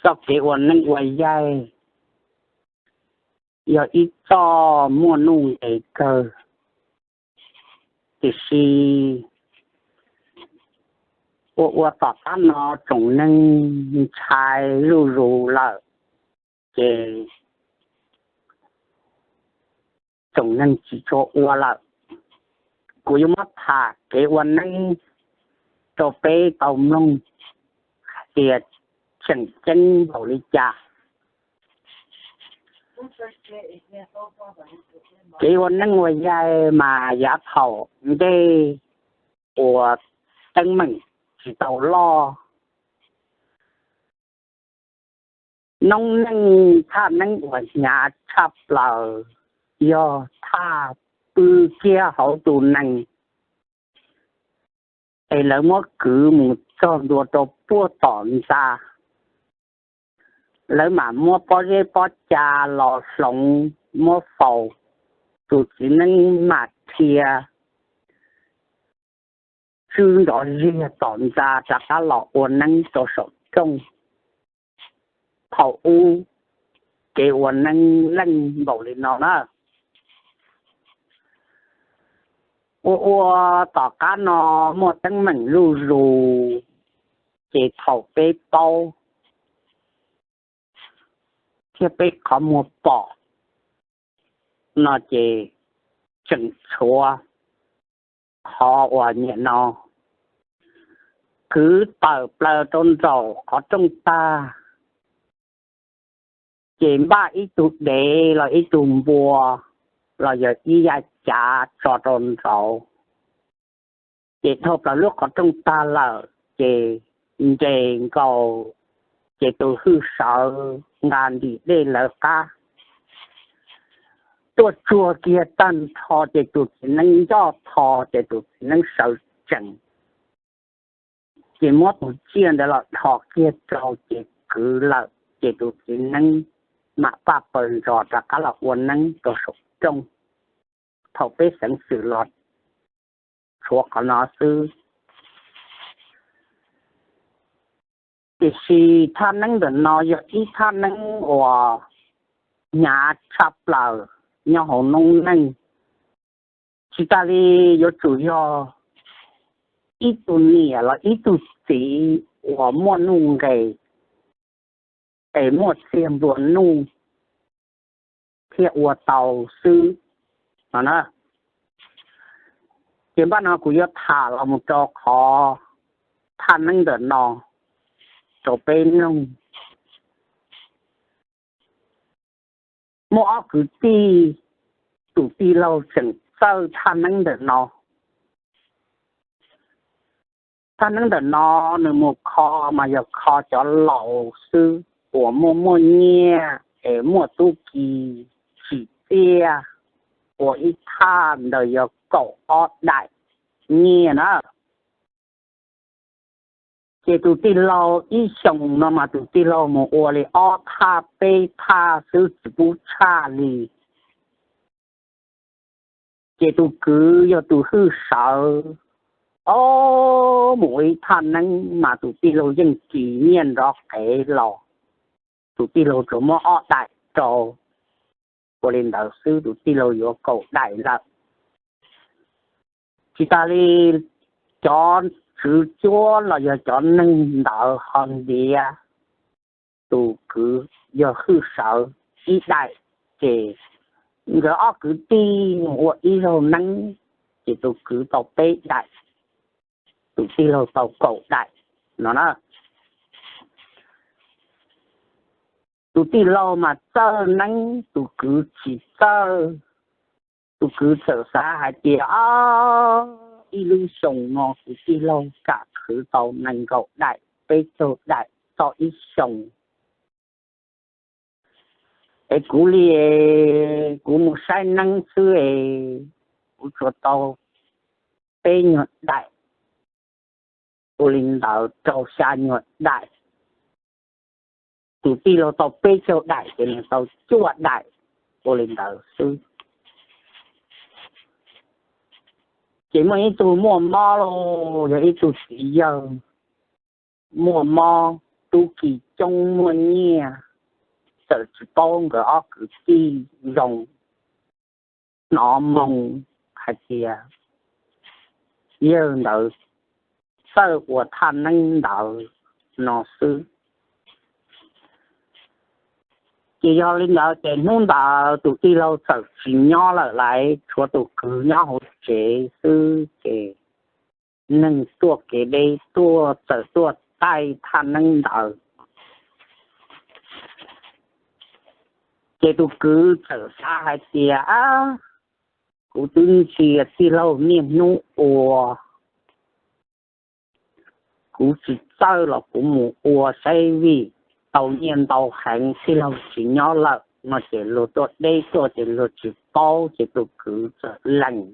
Txoj kev ua neeb ua yaig yog ib txoj muaj nuj nqes kawg, tiam sis ua ua tom qab no tsoom neeg ntshai zuj zus lawm, ces tsoom neeg tsis tshua ua lawm. Kuv yuav muab tham kev ua neeb rau peb tau mloog hais tias tseem ceeb npaum li cas. Kev ua neeb ua yaig mas yav thaum ntej uas teeb meem tsis tau loj, noob neej thaj neeb uas hnyav tshaj plaws yog thaj pw kiag hauv tus nees, es lawv muab kwv mus txog ntua rau puag tom ntxa. Lawv mam muab pob zeb pob ca los hloov muab faus, tus txiv neeb mam dhia tswb nrov ziag tom ntxa rov qab los ua neeb rau saum rooj. Thaum ub kev ua neeb leej npaum li no na. Ua ua tom qab no muaj teeb meem zuj zus, ces thaum peb paub thiab peb qhov muag pom no ces tseem tshuav qhov uas nim no kwv tawm plaws rau nraum qhov rooj tag, ces npaj ib tug dev los ib tug npua los yog ib yam cav tso rau nraud. Ces dhau plaws lub qhov rooj tag lawm ces nres nkaus, ces tus hwj sawv nqa ntim dej lawv qab tuaj tsuag kiag tag nrho, ces tus txiv neeb ncoj tho, ces tus txiv neeb sawv tsees, ces muab tus tsiaj ntawd los dhos kiag rau ces kwv lawm, ces tus txiv neeb mam paj paws ntsos rov qab los ua neeb rau saum rooj. Thaum peb xeev xwm los tshuav qhov no xwb. Tiam sis thaj neeb ntawm no yog ib thaj neeb uas hnyav tshaj plaws nyob hauv noob neej. Tsis tas li, yuav tsum yog ib tug niam los ib tug txiv uas muaj nuj nqes es muaj txiag nplua nuj thiaj ua tau xwb no na. Ces npaj no kuv yuav tham los mus rau qhov thaj neeb ntawm no rau peb mloog. Muaj ob kwv tij, tus tij laug tseem txawj thaj neeb ntawm no. Thaj neeb ntawm no nws mus kho mas yog kho cov laus xwb uas muaj muaj nyiaj es muaj tub ki tsim txiaj, ua ib thaj ntawd yog kaum ob daim nyiaj na. Ces tus tij laug ib xyoos no mas tus tij laug mus ua li ob thaj peb thaj xwb tsis pub tshaj li. Ces tus kwv yog tus hwj sawv, o, mus ua ib thaj neeb mas tus tij laug yeej kis nyiaj nrov qev los, tus tij laug tsuas muab ob daim rau, ua li ntawd xwb tus tij laug yuav kaum daim lawm. Tsis tas li, cov tswv cuab los yog cov neeg ntawd ho ntiav tus kwv yog hwj sawv ib daim, ces nkawd ob kwv tij mus ua ib zaug neeb, ces tus kwv tau peb daim, tus tij laug tau kaum daim no na. Tus tij laug mas txawj neeb, tus kwv tsis txawj. Tus kwv txawm xav hais tias, o, ib lub xyoos no tus tij laug kam khwv tau nees nkaum daim peb caug daim txog ib xyoos. Es kuv li, kuv mus saib neeb xwb es kuv tsuas tau peb nyuag daim, ua li ntawd rau xya nyuag daim. Tus tij laug tau peb caug daim ces nws tau cuaj daim, ua li ntawd xwb. Ces muaj ib tug muaj mob los yog ib tug txiv yawg muaj mob, tub ki coob muaj nyiaj, txawm tsis paub nkawd ob kwv tij zoo, hnov moo hais tias yawg ntawd txawj ua thaj neeb ntawd no xwb. Ces yog li ntawd ces hnub ntawd tus tij laug txawm tsis nyob lawm lauj, tshuav tus kwv nyob hauv tsev xwb ces neeg tuaj kev deb tuaj txawm tuaj taij thaj neeb ntawd. Ces tus kwv txawm xav hais tias, Ab, kuv twb ntsia tij laug niaj hnub ua, kuv tsis txawj los kuv mus ua saib vim tau nyiaj ntau heev tij laug tsis nyob lawm no ces luag tuaj deb tuaj ces luag tsis paub ces tus kwv txawm lees.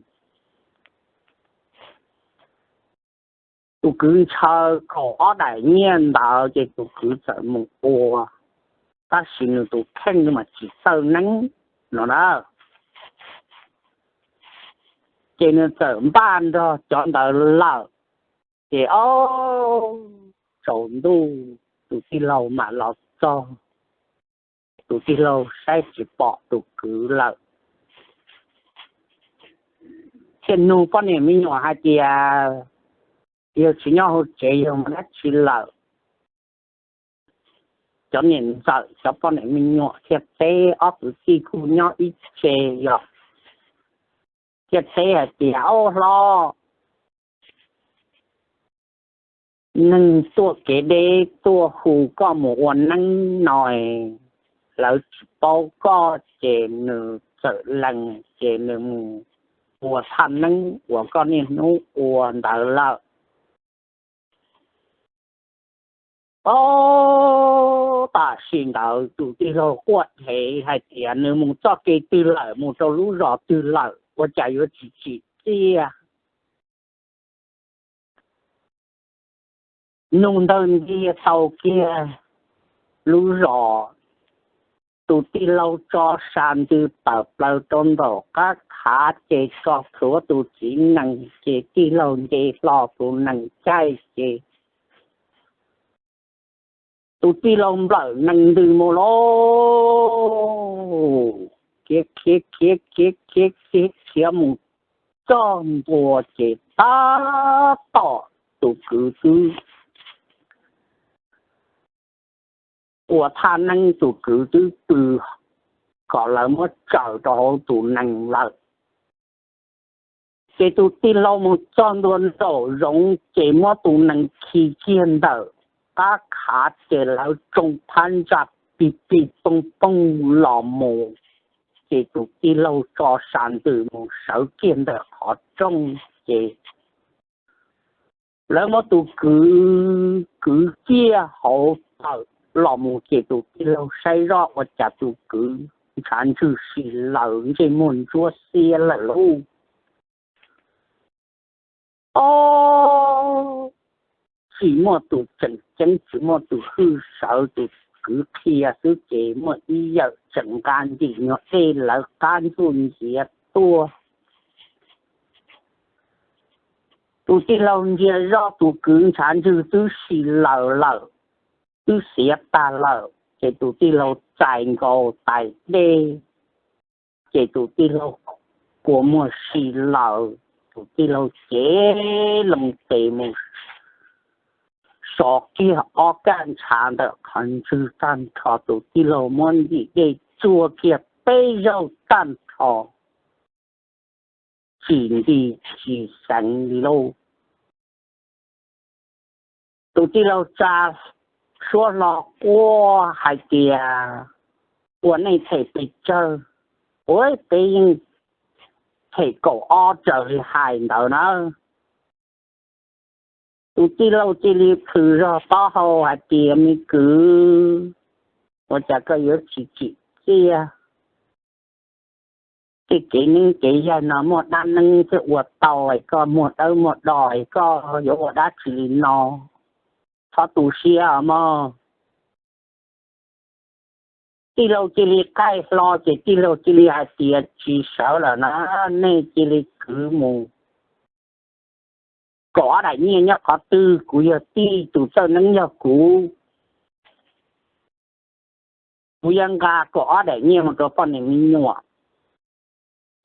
Tus kwv ntshaw kaum ob daim nyiaj ntawd ces tus kwv txawm mus ua, tab sis nws tus kheej mas tsis txawj neeb no na. Ces nws txawm npaj nrog cov ntawd lawm. Ces ob, tsaus ntuj tus tij laug mam los txog, tus tij laug saib tsis pom tus kwv lawm. Thiaj nug poj niam me nyuam hais tias, Yawg tsis nyob hauv tsev, yawg mus dab tsi lawm? Cov niam ntxawm cov poj niam me nyuam thiaj teb, ob kwv tij kuj nyob ib tse yog, thiaj teb hais tias, Au hlob, neeg tuaj kev deb tuaj hu koj mus ua neeb no, lawv tsis paub koj ces nws txawm lees ces nws mus ua thaj neeb uas koj niaj hnub ua ntawd lawm. Ob, tam sim ntawd tus tij laug quaj dheev hais tias nws mus txoj kev twg lawm, mus rau lub zos twg lawm, ua cas yuav tsis tsim txiaj. Nug ntawg ntiag tau kiag lub zos, tus tij laug tso sa ntws tawm plaws rau nraum qab khav ces tso plhuav tus txiv nees ces tij laug nce hlo tus nees caij ces tus tij laug nplawm nees ntws mus lauj, khiav khiav khiav khiav khiav khiav khiav mus txog ntua ces tab tom tus kwv twb ua thaj neeb, tus kwv twb pw kom lawv muab tsaws rau hauv tus nees lawm. Ces tus tij laug mus txog ntua nraum zoov ces muab tus nees khi kiag ntawm qab khav ces lawv tsoo phab ntsa pig pig poog poog los mus. Ces tus tij laug tso sa ntws mus sawv kiag ntawm qhov rooj ces lawv muab tus kwv kwv kiag hauv tawm los mus ces tus tij laug saib zoj ua cas tus kwv ntshav ntswg si laws ntsej muag ntsuab xiab lawm lauj. Ob, tsis muaj tus tseem ceeb tsis muaj tus hwj sawv, tus kwv qhia xwb ces muaj ib yawm tseem nqa ntim nyuag dej lawv qab ntsuj nciav tuaj. Tus tij laug ntsia zoj tus kwv ntshav ntswg twb si laws lawm, twb xiav tag lawm ces tus tij laug txais nkaus tais dej ces tus tij laug kua muag si laws, tus tij laug cev loo tes mus sov kiag ob kaj ntshav ntawm qhov ntswg tag nrho, tus tij laug muab ntim dej tsuag kiag peb zaug tag nrho, tsis nti tsis xeev li lauj. Tus tij laug tsa suab hlo quaj hais tias, Ua nej them pes tsawg? Ua peb yeej them kaum ob raws li hais ntawd na. Tus tij laug cia li plhws zog taub hau hais tias, Me kwv, ua cas koj yuav tsis tsim txiaj? Tej kev neeb kev yaig no muaj dab neeb thiaj ua tau es koj muag dawb muag do es koj yuav ua dab tsi li no? Txhob tu siab mog. Tij laug cia li qaij hlo ces tij laug cia li hais tias, Tsis sawv lawm na, nej cia li kwv mus. Kaum ob daim nyiaj nyob qhov twg? Kuv yog tij, tus txawj neeb yog kuv. kuv yuav nqa kaum ob daim nyiaj mus rau poj niam me nyuam.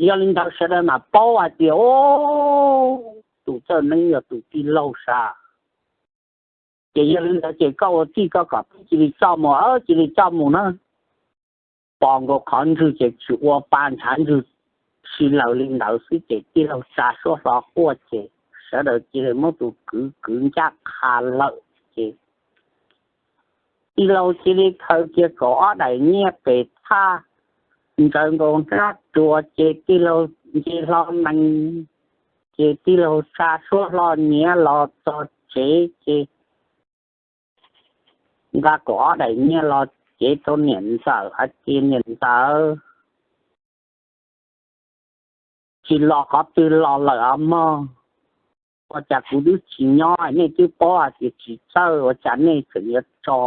Yog li ntawd sawv daws mam paub hais tias, o, tus txawj neeb yog tus tij laug sas. Ces yog li ntawd ces koj ua tij koj kom peb cia li coj mus, cia li coj mus na. Pos nkaus qhov ntswg ces tsis ua pa ntshav ntswg, tsis lawm li ntawd xwb ces tij laug tsa suab hlo quaj ces sawv daws cia li muab tus kwv kwv ncaj qha lawm ces tij laug cia li khaws kiag kaum ob daim nyiaj pem thaj, ntsaws nkaus hnab ruas ces tij laug nce hlo nees, ces tij laug tsa suab hlo nyiav los txog tsev ces nqa kaum ob daim nyiaj los cev rau niam ntxawm hais tias, niam ntxawm, tsis los qhov twg los lawm os mog. Ua cas kuv twb tsis nyob nej twb paub hais tias tsis txawj, ua cas nej tseem yuav tso,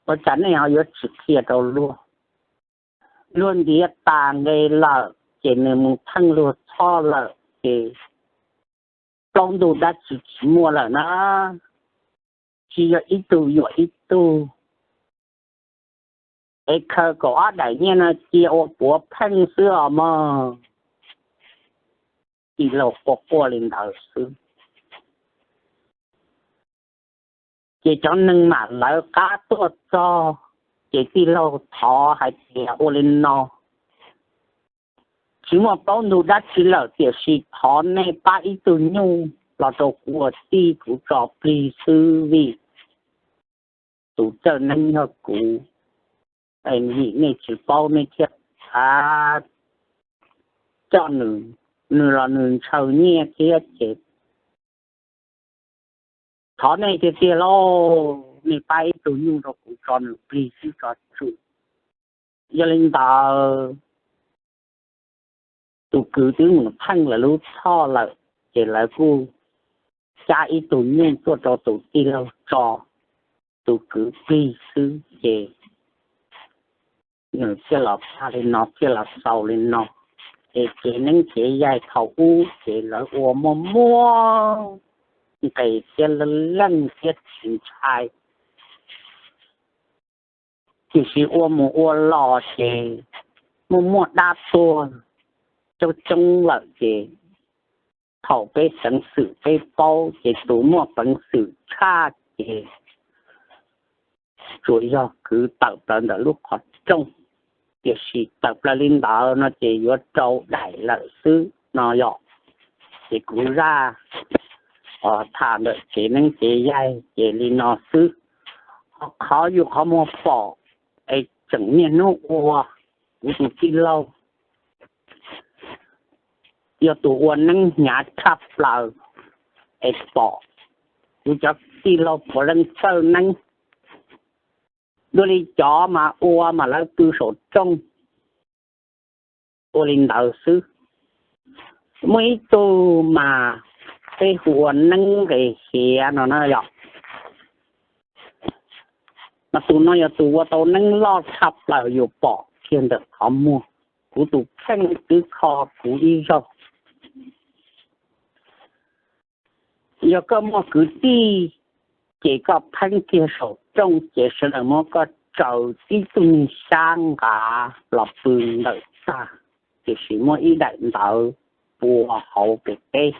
ua cas nej ho yuav tsis qhia rau luag? Luag ntiav tas nqe lawm ces nws mus pheej luag txhoj lawm ces plaub ntug dab tsi tsis muaj lawm na. Tsis yog ib tug yuam ib tug, es khaws kaum ob daim nyiaj no cia ua puav pheej xwb os mog. Tij laug quaj quaj li ntawd xwb. Ces cov neeg mam lawv qab tuaj txog, ces tij laug thov hais tias, ua li no, tsis muaj plaub ntug dab tsi lawm tiam sis thov nej pab ib tug nyuj los rau kuv ua tij kuv tso plig xwb vim tus txawj neeb yog kuv, vim nej tsis paub nej thiaj coj nws, nws los nws ntshaw nyiaj thiab ces thov nej tiag tiag lauj, nej pab ib tug nyuj rau kuv tso nws plig xwb tso tsum. Yog li ntawd, tus kwv twb mus pheej lawv lub txhoj lawm, ces lawv kuj cab ib tug nyuj tuaj rau tus tij laug tso tus kwv plig xwb ces nws thiaj los tag li no thiaj los xaus li no. Ces tsev neeb tsev yaig thaum ub ces lawv ua muaj muaj nqes thiab leej thiab tsis ntshai, tiam sis ua mus ua los ces muaj muaj dab tuag coob coob lawm ces thaum peb peev xwm peb paub ces tus muaj peev xwm tshaj ces tsuas yog kwv tawm plaws ntawm lub qhov rooj, tiam sis tawm plaws li ntawd no ces yuav rau daim lawm xwb no yog. Ces kuv zaj tham ntawm tsev neeb tsev yaig ces li no xwb. Ho qhov yus qhov muag pom es tseem niaj hnub ua, kuv tus tij laug yog tus ua neeb hnyav tshaj plaws es pom kuv cov tij laug puav leej txawj neeb. Dua li cov mas ua mas lawv pw saum rooj, ua li ntawd xwb. Muaj ib tug mas peb hu ua neeb nqes hiav no na yog, mas tus no yog tus ua tau neeb loj tshaj plaws yus pom kiag ntawm qhov muag. Kuv tus kheej twb kho kuv ib zaug. Yog koj muaj kwv tij ces koj pheeb kiag saum rooj ces sawv daws muab koj tsaws tib tug niag xyab nqav los pw ntawm tag, tiam sis muab ib daim ntawv pua hauv pem teb.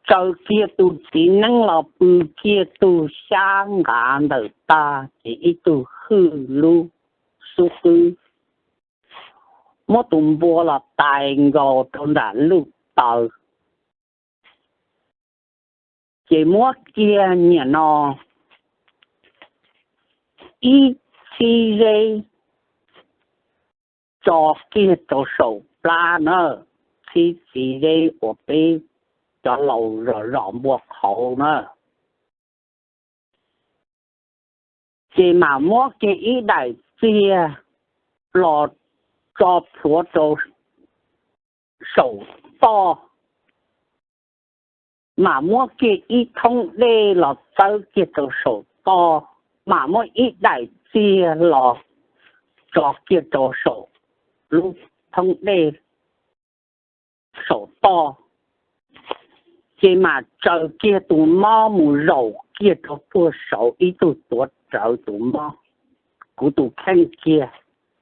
Tsaws kiag tus txiv neeb los pw kiag tug xyab nqav ntawm tag ces ib tug hwj lub xub qwb, muab tus npua los tais nkaus rau nram luj taws, ces muab kiag niam no ib txhib zeb tso kiag rau saum plab na, txhib txiv zeb uas peb cov laus zom zom npua qhauv na. Ces mam muab kiag ib daim txiag los tso plhuav rau saum toj, mam muab kiag ib thoob dej los txawb kiag rau saum toj, mam muab ib daim txiag los tso kiag rau saum lub thoob dej saum toj, ces mam tsaws kiag tus mob mus zaum kiag rau puag saud ib tug tuav rawv tus mob. kuv tus kheej kiag,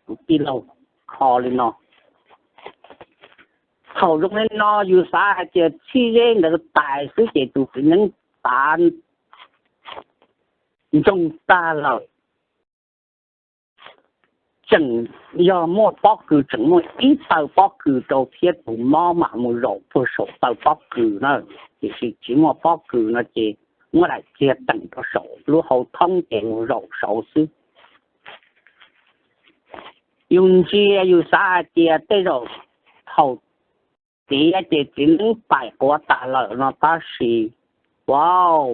kuv tij laug kho li no. Thaum zoo li no yus xav hais tias txhib zeb ntawd tais xwb ces tus txiv neeb tav ntsoog tag lawm. Tseem yog muaj pob kws, tseem muaj ib taw pob kws rau thiab tus mob mam mus zaum puag saum taw pob kws na. Tiam sis tsis muaj pob kws no ces muab daim kiag teem rau saum lub hau thoob ces mus zaum saud xwb. Yus ntsia yus xav hais tias tej zaum thaum tiav ces txiv neeb pais quav tas lawm no tab sis, wow,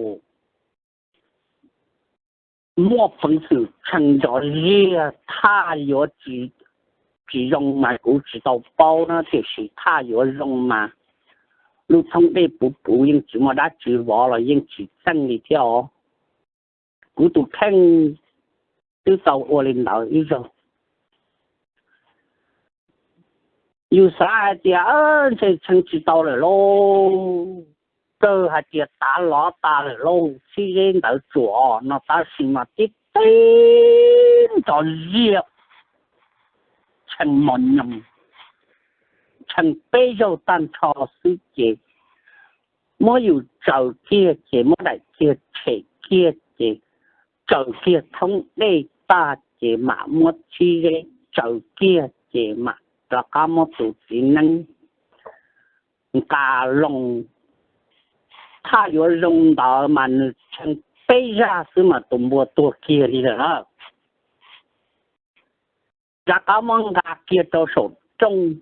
muaj peev xwm tshee nrov ziag, thaj yuav tsis zoo mas kuv tsis tau paub na, tiam sis thaj yuav zoo mas lub thoob dej puv puv yeej tsis muaj dab tsi vov los yeej tsis txeej li thiab os. Kuv tus kheej twb tau ua li ntawd ib zaug. Yus xav hais tias ntshe tshee tsis tau lawm lauj, kawg hais tias tav lov tas lawm lauj, txhib zeb ntawd tsuas no tab sis mas tib teb nrov ziag, tshee mos nyoos, tshee peb zaug tag nrho xwb ces muab yus tsaws kiag ces muab daim kiag tshem kiag ces tsaws kiag thoob dej tag ces mam muab txhib zeb tsaws kiag ces mam rov qab muab tus txiv neeb nqa loo. Thaj yuav zoo ntawd mas nws tshee peb zag xwb mas tus npua tuag kiag li lawm na. Rov qab muab nqa kiag rau saum rooj.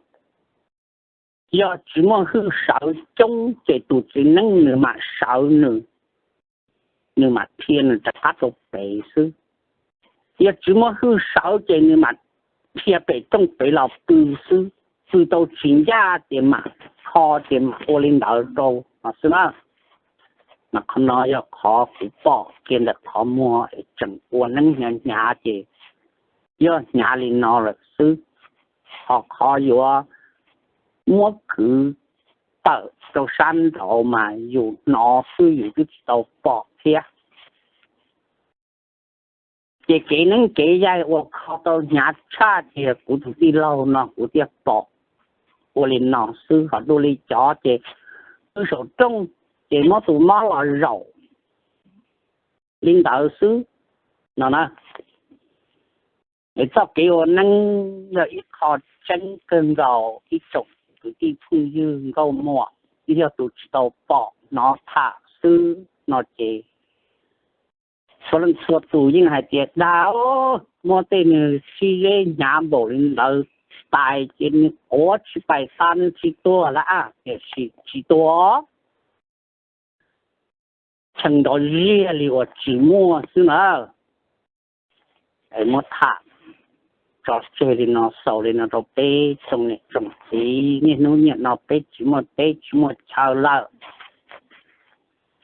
Yog tsis muaj hwj sawv coob ces tus txiv neeb nws mam sawv, nws mam dhia nws rov qab rau pem xwb. Yog tsis muaj hwj sawv ces nws mam dhia pem rooj pem los pw xwb, pw tau tsis ncaj ces mam kho ces mam ua li ntawd rau no xwb na. Mas qhov no yog qhov kuv pom kiag ntawm qhov muag es tseem ua neeb hnyav hnyav ces yog hnyav li no lawm xwb. Ho qhov yuav muab kwv tawm rau sab nraud mas yus hnov xwb yus twb tsis tau pom thiab. Ces kev neeb kev yaig uas kho tau hnyav tshaj ces kuv tus tij laug no kuv thiaj pom ua li no xwb. Ho dua li cov ces pw saum rooj ces muab tus mob los zaum li ntawd xwb no na. Es txoj kev ua neeb yog ib qho tseeb kawg nkaus ib tsoom kwv tij phooj ywg nkauj muam, yog tus tsis tau pom hnov tham xwb no ces txhua leej txhua tus yeej hais tias dag, muab tej nws sib zeb hnyav npaum li ntawd tais ces nws quav tsis pais tas nws tsis tuag lawm, tiam sis tsis tuag, tshee nrov ziag li uas tsis muaj xwb na. Muab tham tso tseg li no, xaus li no rau peb tsoom niam tsoom txiv, niaj hnub niaj no peb tsis muaj teb tsis muaj chaw lawm.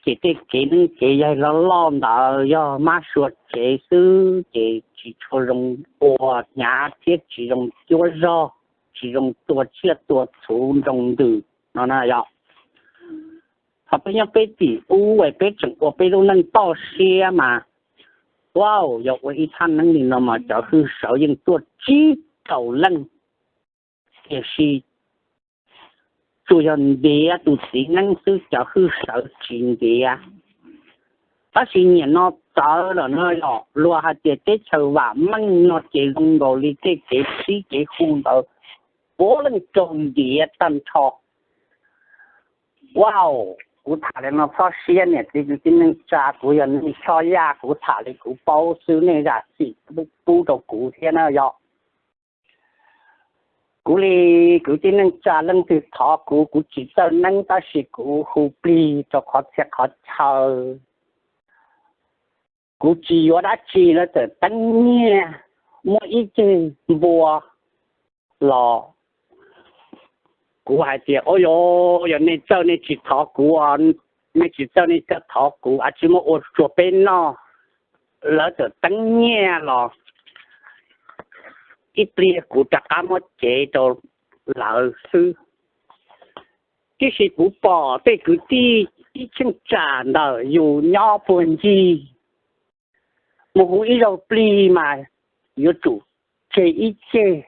Ces tej kev neeb kev yaig loj loj ntawd yog mab sua tsev xwb ces tsis tshua zoo ua hnyav thiab tsis zoo cuab zog, tsis zoo tua tsiaj tua txhu nroo ntws no na yog. Thaum peb nyob peb tim ub es peb tseem ua peb lub neej toj siab mas, au, yog ua ib thaj neeb li no mas cov hwj sawv yeej tuaj tsib rau leej, tiam sis tsuas yog ntiav tus txiv neeb xwb, cov hwj sawv tsis ntiav. Tab sis nim no txawv lawm no, luag hais tias teb chaws vam meej no ces zoo nkaus li tej kev sib kev hu ntawd puav leej raug ntiav tag nrho. Wow, kuv tham li no txhob siab niam txiv kwv tij neej tsa, kuv yog neeg Choj Yaj, kuv tham li kuv paub xwb, nej zam txim pub rau kuv thiab na yog. Kuv li kwv tij neej tsa leej twg thov kuv, kuv tsis txawj neeb tab sis kuv hu plig rau qhov txhia qhov chaw. Kuv tsis yuav dab tsi, lawv txawm teeb nyiaj muab ib ceg npua los, kuv hais tias, o, yog nej txawj nej tsis thov kuv, nej tsis txawj nej txawj thov kuv, a tsis muab ua tsuag peb noj. Lawv txawm teeb nyiaj los ib pliag kuv rov qab muab cev rau lawv xwb. Tiam sis kuv pom tej kwv tij ib cheeb tsam ntawm yus nyob puag ncig mus hu ib zaug plig mas yuav tsum tseg ib ceg,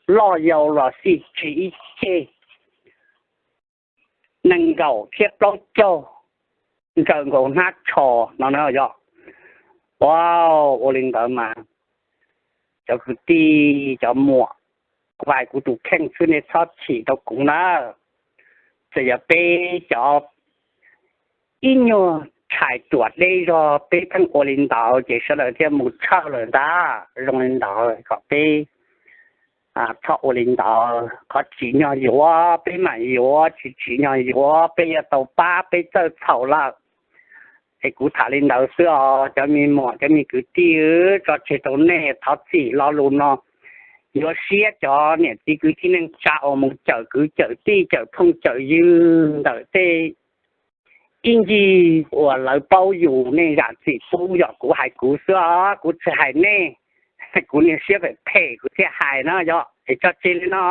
loj yau los xij tseg ib ceg, nees nkaum thiab plaub caug ntsaws nkaus hnab tsho no na yog. Ua, ua li ntawd mas cov kwv tij cov muam, kuv hais kuv tus kheej xwb nej txhob chim rau kuv na. Txawm yog peb cov ib nyuag tshais ruam deb zog peb pheej ua li ntawd ces sawv daws thiaj mus tshawj lawm ntag. Zoo li ntawd kom peb txhob ua li ntawd, qhov tsim nyog yuav peb mam yuav, tsis tsim nyog yuav peb yuav tau pab peb txawj txhaum lawm. Es kuv tham li ntawd xwb os cov me muam cov me kwv tij, tso tseg rau nej. Thov txim lo lus no yuav siab cov niam txiv kwv tij neej tsa uas mus cawm kwv cawm tij cawm phooj cawm ywg ntawm tej ib ncig uas lawv paub yus, nej zam txim pub, yog kuv hais kuv xwb os, kuv tsis hais nej. Kuv niag siab phem phem kuv thiaj hais no yog es tso tseg li no.